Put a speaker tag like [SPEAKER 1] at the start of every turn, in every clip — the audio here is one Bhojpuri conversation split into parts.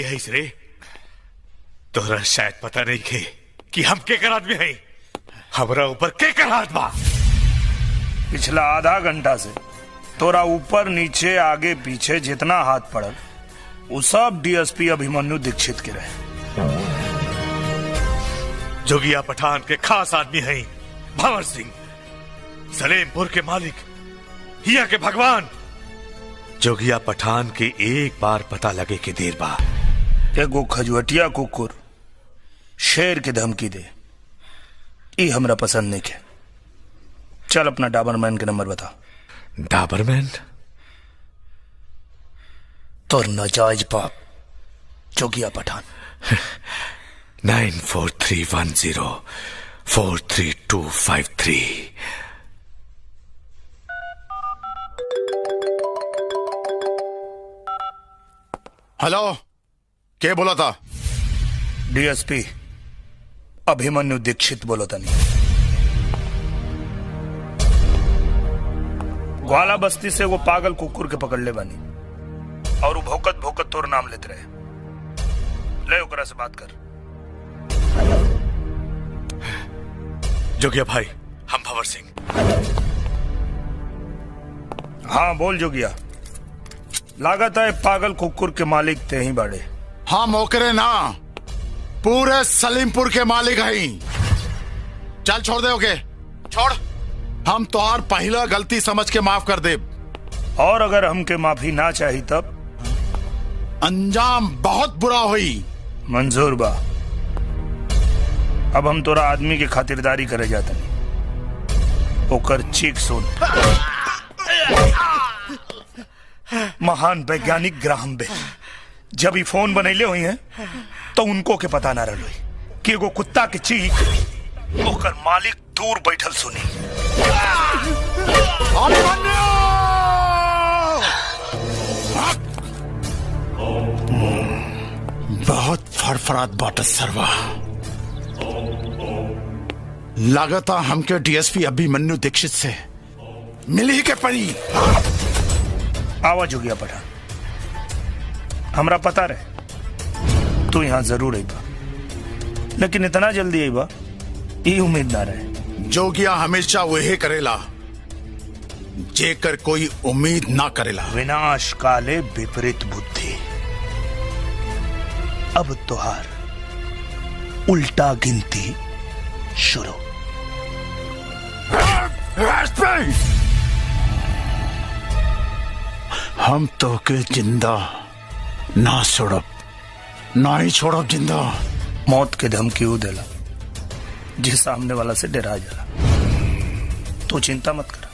[SPEAKER 1] के है रे? तोहरा शायद पता नहीं खे कि हम के कर आदमी है, हमरा ऊपर के कर हाथ बा।
[SPEAKER 2] पिछला आधा घंटा से तोरा ऊपर नीचे आगे पीछे जितना हाथ पड़ल वो सब डीएसपी अभिमन्यु दीक्षित के रहे।
[SPEAKER 1] जोगिया पठान के खास आदमी है भंवर सिंह, सलेमपुर के मालिक, हिया के भगवान। जोगिया पठान के एक बार पता लगे के देर बा।
[SPEAKER 2] एगो खजुअटिया कुकुर शेर के धमकी दे, ई हमरा पसंद नहीं है। चल अपना डाबरमैन के नंबर बता।
[SPEAKER 1] डाबरमैन?
[SPEAKER 2] तोर नाजायज बाप Jogiya Pathan.
[SPEAKER 1] 943104 43253।
[SPEAKER 3] Hello, के बोला था?
[SPEAKER 2] डीएसपी अभिमन्यु दीक्षित बोलो तनी। ग्वाला बस्ती से वो पागल कुकुर के पकड़ ले बानी और वो भौकत भौकत तोर नाम लेते रहे। ले ओकरा से बात कर।
[SPEAKER 1] जोगिया भाई, हम भंवर सिंह।
[SPEAKER 2] हाँ बोल जोगिया, लागत है पागल कुकुर के मालिक ते ही बाड़े।
[SPEAKER 3] हम ओकरे ना, पूरे सलीमपुर के मालिक हैं। चल छोड़ दे ओके, छोड़। हम तोहार पहला गलती समझ के माफ कर दे।
[SPEAKER 2] और अगर हमके माफी ना चाही तब
[SPEAKER 3] अंजाम बहुत बुरा हुई।
[SPEAKER 2] मंजूर बा। अब हम तोरा आदमी के खातिरदारी करे जाते नहीं। ओकर चीख सुन। महान वैज्ञानिक ग्राहम बेल जब ही फोन बनैले हुई हैं तो उनको के पता ना रही कि एगो कुत्ता के चीख ओकर मालिक दूर बैठल सुनी।
[SPEAKER 3] बहुत फड़फड़ात बाट सरवा। लागता हमके डीएसपी अभिमन्यु दीक्षित से मिली के पड़ी।
[SPEAKER 2] आवाज हो गया पठान, हमरा पता रहे तू यहाँ जरूर आईबा, लेकिन इतना जल्दी आईबा ये उम्मीद ना रहे।
[SPEAKER 3] जोगिया हमेशा वही करेला जेकर कोई उम्मीद ना करेला।
[SPEAKER 2] विनाश काले विपरीत बुद्धि। अब तुहार उल्टा गिनती शुरू।
[SPEAKER 3] हम तो के जिंदा ना छोड़ब, ना ही छोड़ब जिंदा।
[SPEAKER 2] मौत के धमकी ऊ देला जिस सामने वाला से डरा जाला। तू चिंता मत कर,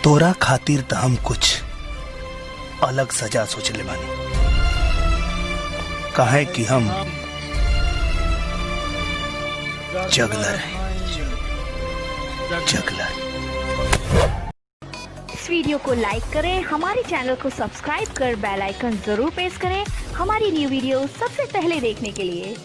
[SPEAKER 2] तोरा खातिर तो हम कुछ अलग सजा सोच ले बानी। काहे कि हम जगलर हैं, जगलर।
[SPEAKER 4] इस वीडियो को लाइक करें, हमारे चैनल को सब्सक्राइब कर बेल आइकन जरूर प्रेस करें हमारी न्यू वीडियो सबसे पहले देखने के लिए।